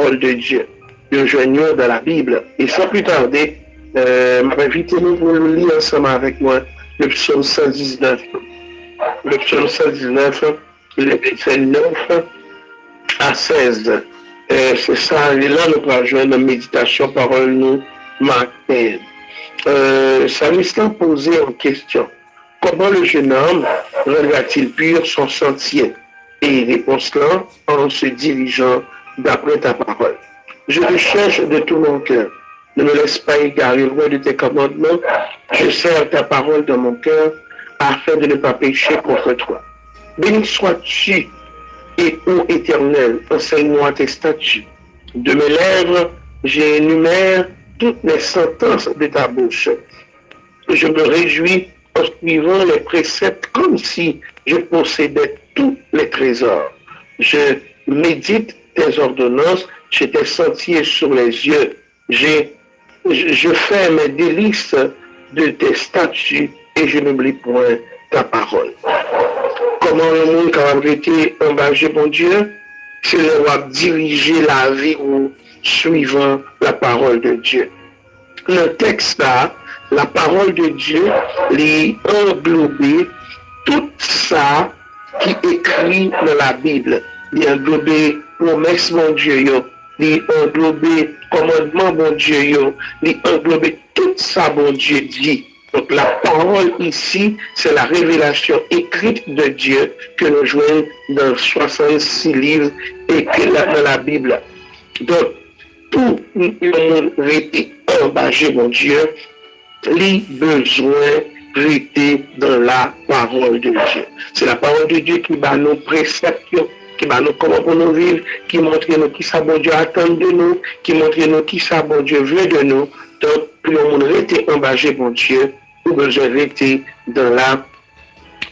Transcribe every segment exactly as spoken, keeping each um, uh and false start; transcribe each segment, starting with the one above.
parole de Dieu. Yo jwenn yo dans la Bible. Et sans plus tarder, euh, m ap envite nou pou nou li ansanm avèk mwen le psaume cent dix-neuf. Le psaume cent dix-neuf, le verset neuf à seize. Euh, se sa, e la nou pral jwenn nan meditasyon pawòl nou maten. Euh, Salmis lan poze yon kesyon. Comment le jeune homme rendra-t-il pur son sentier? Et réponse là, en se dirigeant d'après ta parole. Je te cherche de tout mon cœur. Ne me laisse pas égarer loin de tes commandements. Je serre ta parole dans mon cœur afin de ne pas pécher contre toi. Béni sois-tu, et ô Éternel, enseigne-moi tes statuts. De mes lèvres, j'énumère toutes les sentences de ta bouche. Je me réjouis en suivant les préceptes comme si je possédais tous les trésors. Je médite tes ordonnances, j'ai tes sentiers sur les yeux. J'ai, je, je fais mes délices de tes statuts et je n'oublie point ta parole. Kòman yon moun kapab rete anba je Bondye? Se lè w ap dirije lavi ou suivant la parole de Dieu. Nan tèks la, la parole de Dieu, li anglobe tout sa ki ekri nan Labib. Li anglobe pwomès Bondye yo, li anglobe kòmandman Bondye yo, li anglobe tout sa Bondye di. Donc, la parole ici, c'est la révélation écrite de Dieu que nous jouons dans soixante-six livres et que la, dans la Bible. Donk, pou yon moun rete anba je Bondye, li bezwen rete dans la parole de Dieu. C'est la parole de Dieu ki ba nou presèp yo, ki ba nou kòman pou nou viv, ki montre nou kisa Bondye atann de nou, ki montre nou kisa Bondye vle de nou. Donk, pou yon moun rete anba je Bondye, ou bezwen rete dans la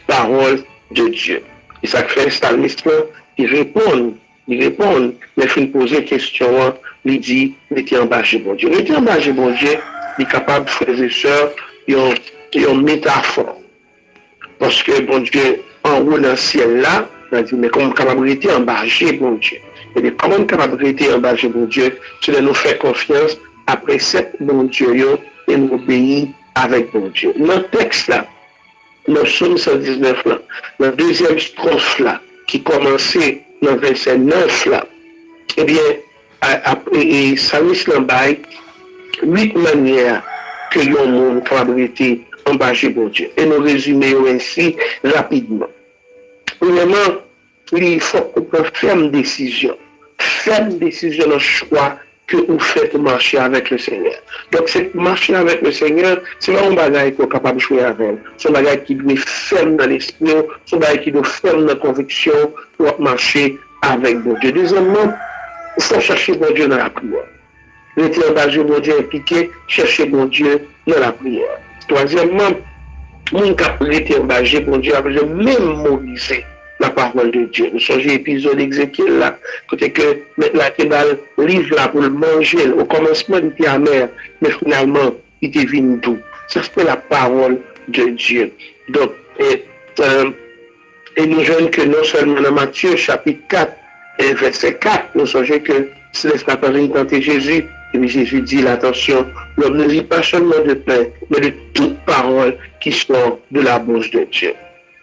parole de Dieu. E sa k fè salmis lan, li reponn, li reponn, lè fin poze kesyon an, li di, rete anba je Bondye. Rete anba je Bondye, li kapab, frères et sœurs, yon, yon metafò. Paske Bondye anwo nan syèl la, nan di, men kòman m kapab rete anba je Bondye? Ebyen, kòman n kapab rete anba je Bondye? Se lè nou fè konfyans a presèp Bondye yo e nou obeyi avèk Bondye. Nan tèks la, nan Sòm san diznèf lan, nan dezyèm estròf la, ki kòmanse nan vèsè nèf la, ebyen, a, a, e, e, salmis lan bay uit manyè ke yon moun kapab rete anba je Bondye. E nou rezime yo ensi rapidman. Premyèman, li fòk ou pran fèm desizyon. Fèm desizyon nan chwa ke ou fè pou mache avèk le Senyè. Donk, se mache avèk le Senyè, se pa yon bagay ke w kapab jwe avè l. Se yon bagay ki dwe fèm nan lespri w, se yon bagay ki dwe fèm nan konviksyon w pou w ap mache avèk Bondye. Dezyèmman, ou fò chèche Bondye nan lapriyè. Rete anba je Bondye enplike chèche Bondye nan lapriyè. Twazyèmman, moun k ap rete anba je Bondye ap memorize la parole de Dieu. Nou sonje epizòd Ezekyèl la, kote ke mèt la te ba l liv la pou l manje l. Okòmansman, li te amè, men finalman, li te vin dou. Sa se la parole de Dieu. Donk, e, e, e nou jwenn ke non sèlman nan Matye, chapit kat, e vèsè kat, nou sonje ke se lè Satan vin tante Jezi, epi Jezi di l, attention, l'homme ne vit pas seulement de pain, mais de toute parole qui sort de la bouche de Dieu.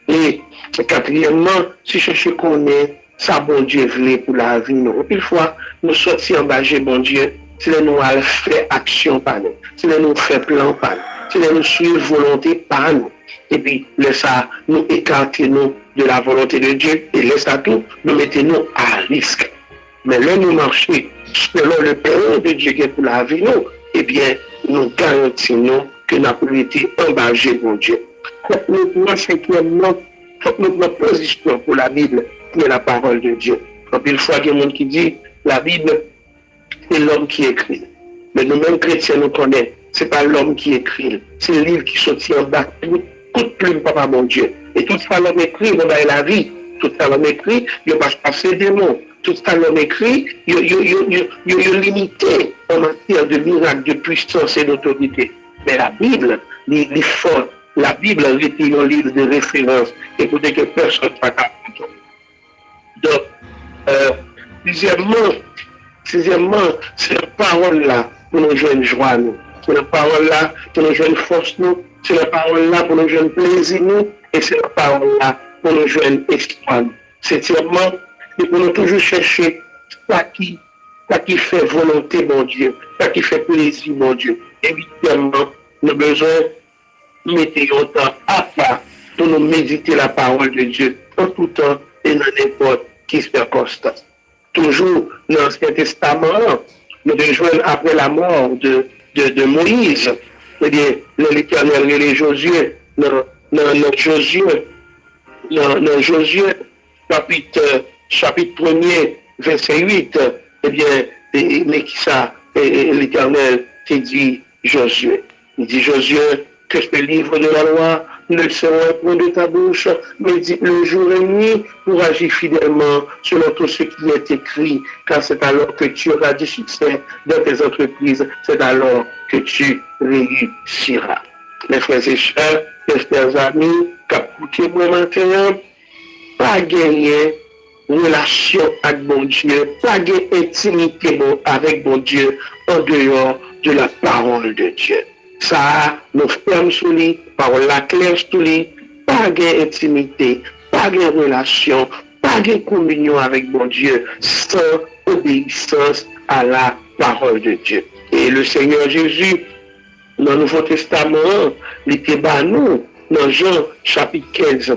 E katriyèmman, se chèche konnen sa Bondye vle pou lavi nou. Anpil fwa, nou sòti anba je Bondye, se lè nou al fè aksyon pa nou, se lè nou fè plan pa nou, se lè nou swiv volonte pa nou. Epi, lè sa, nou ekate nou de la volonte de Dieu, e lè sa tou, nou mete nou a risk. Men lè nou mache selon le plan de Dieu gen pou lavi nou, ebyen, nou garanti nou ke n ap rete anba je Bondye. Fòk nou pran senkyèmman, fòk nou pran pozisyon pou Labib, ki est la parole de Dieu. Anpil fwa, gen moun ki di, Labib, se lòm ki ekri l. Men nou menm kretyen, nou konnen, se pa lòm ki ekri l. Se liv ki soti anba kout, kout plim Papa Bondye. E tout sa lòm ekri, nou bay lavi. Tout sa lòm ekri, yo pa chase demon. Tout sa lòm ekri, yo, yo, yo, yo, yo, yo limite an matyè de mirak, de pwisans e dotorite. Men Labib, li, li fò. Labib rete yon liv de referans e kote ke pèsonn pa ka pran. Donk, euh, plizyèman, Sizyèmman, se nan pawòl la pou nou jwenn jwa nou. Se nan pawòl la pou nou jwenn fòs nou. Se nan pawòl la pou nou jwenn plezi nou. E se nan pawòl la pou nou jwenn espwa nou. Setyèmman, se pou nou toujou chèche sa ki, sa ki fè volonte Bondye, sa ki fè plezi Bondye. E uityèmman, nou bezwen mete yon tan apa pou nou medite la parole de Dieu an tou tan e nan nenpòt ki sikonstans. Toujou nan Ansyen Testaman an, nou te jwenn apre la mort de, de, de Moïse, ebyen, lè Letènèl rele Jozye nan, nan, nan Jozye, nan, nan Jozye, chapit, chapit premye, vèsè uit, ebyen, e, e, men kisa e, e, Letènèl te di Jozye. Il dit, Josue, que ce livre de la loi ne s'éloigne point de ta bouche, médite-le jour et nuit pour agir fidèlement selon tout ce qui est écrit, car c'est alors que tu auras du succès dans tes entreprises, c'est alors que tu réussiras. Mes frères et sœurs, mes chers amis, k ap koute mwen maten an, pa genyen relasyon ak Bondye, pa gen entimite bon avèk Bondye an deyò de la parole de Dieu. Sa a, nou fèm sou li, pawòl la klè sou li, pa gen entimite, pa gen relasyon, pa gen kominyon avèk Bondye san obeyisans a la parole de Dieu. E le Seigneur Jésus, nan Nouvo Testaman an, li te ba nou, nan Jan chapit kenz,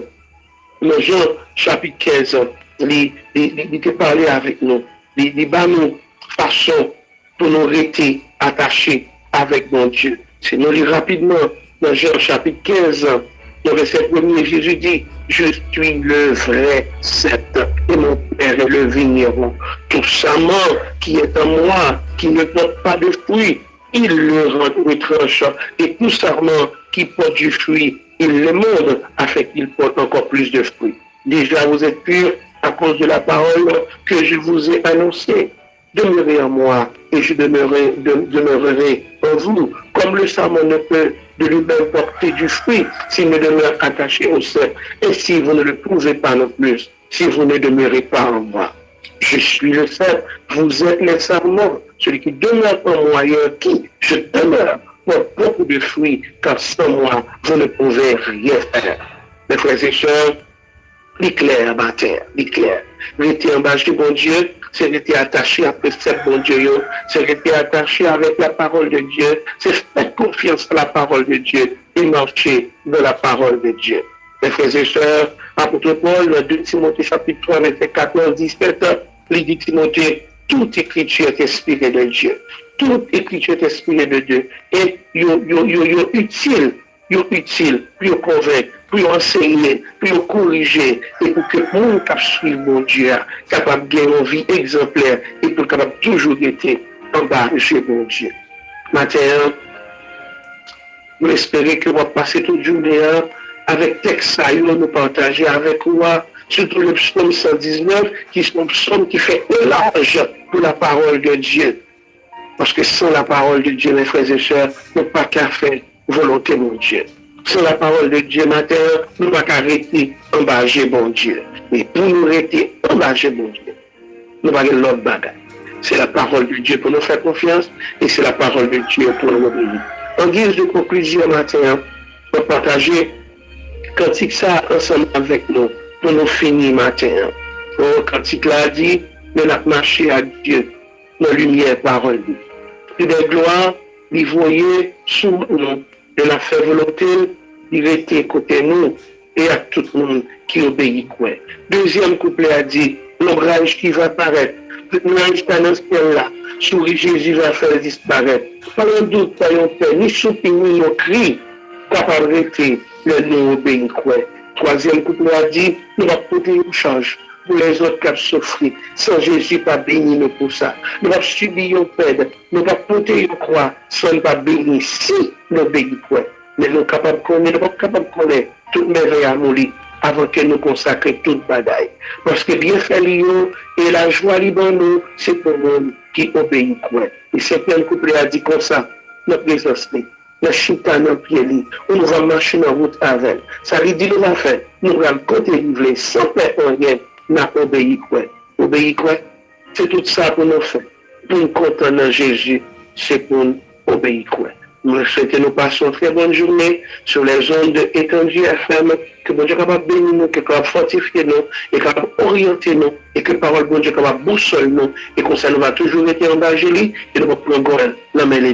nan Jan chapit kenz, li, li, li, li te pale avèk nou. Li, li ba nou fason pou nou rete atache avèk Bondye. Si nou li rapidman nan Jan chapit kenz, nan vèsè premye, Jezi di, Je suis le vrai cep et mon Père est le vigneron. Tout sarment qui est en moi, qui ne porte pas de fruit, il le retranche, et tout sarment qui porte du fruit, il l'émonde, afin qu'il porte encore plus de fruits. Déjà vous êtes purs à cause de la parole que je vous ai annoncée. Demeurez en moi, et je demeurerai, de, demeurerai en vous. Comme le sarment ne peut de lui-même porter du fruit s'il ne demeure attaché au cep, ainsi vous ne le pouvez pas non plus si vous ne demeurez pas en moi. Je suis le cep, vous êtes les sarments. Celui qui demeure en moi et en qui je demeure porte beaucoup de fruits, car sans moi, vous ne pouvez rien faire. Mes frères et sœurs, li klè maten an, li klè. Rete anba je Bondye, se rete atache a presèp Bondye yo, se rete atache avèk la parole de Dieu, se fè konfyans a la parole de Dieu e mache dans la parole de Dieu. Mes frères et sœurs, apot Pòl, nan de Timote chapit twa, vèsè katòz, disèt, li di Timote, toute écriture est inspirée de Dieu. Toute écriture est inspirée de Dieu. E yo, yo, yo, yo itil, yo itil pou yo konvenk, pou yo ansenye, pou yo korije, e pou ke moun k ap swiv Bondye a kapab gen yon vi egzanplè, e pou l kapab toujou rete anba je Bondye. Maten an, nou espere ke w ap pase tout jounen an avèk tèks sa yo nou pataje avèk ou a, sitou le psaume cent dix-neuf, ki se yon psaume ki fè elòj pour la parole de Dieu. Paske san la parole de Dieu, mes frères et sœurs, nou pa ka fè volonte Bondye. San la parole de Dieu, maten an, nou pa ka rete anba je Bondye. Men pou nou rete anba je Bondye, nou pa gen lòt bagay. Se la parole de Dieu pou nou fè konfyans e se la parole de Dieu pou nou obeyi. An giz de konklizyon maten an, mwen pataje kantik sa a ansanm avèk nou pou nou fini maten an. O, kantik la di, men n ap mache ak Dye nan limyè pawòl li. Pli bèl glwa li voye sou nou, lè n ap fè volonte l, li rete kote nou e ak tout moun ki obeyi kwè. Dezyèm kouplè a di, lonbraj ki va parèt, tout nyaj ka nan syèl la, souri Jezi va fè l disparèt. Pa nan dout, pa yon pè, ni soupi, ni yon kri kapab rete lè nou obeyi kwè. Twazyèm kouplè a di, nou p ap pote yon chaj pou lèzòt k ap soufri. San Jezi pa beni nou pou sa. Nou p ap sibi yon pèd, nou p ap pote yon kwa san n pa beni si n obeyi kwè. Men nou kapab konnen, nou p ap kapab konnen tout mèvèy amour li avan ke nou konsakre tout bagay. Paske byenfè li yo e lajwa li ban nou, se pou moun ki obeyi kwè. E senkyèm kouplè a di konsa, nan prezans li, n a chita nan pye li, ou nou va mache nan wout avè l. Sa li di nou va fè, nou pral kote li vle, san pè anyen, n a obeyi kwè. Obeyi kwè, se tout sa pou nou fè. pou n kontan nan Jezi, se pou n obeyi kwè. Mwen swete nou pase yon trè bòn jounen sou les ondes de Etendu F M. Ke Bondye kapab beni nou, ke kapab fòtifye nou, e kapab oryante nou, e ke pawòl Bondye kapab bousòl nou, e konsa nou va toujou rete anba je li, e nou pa pran gòl nan men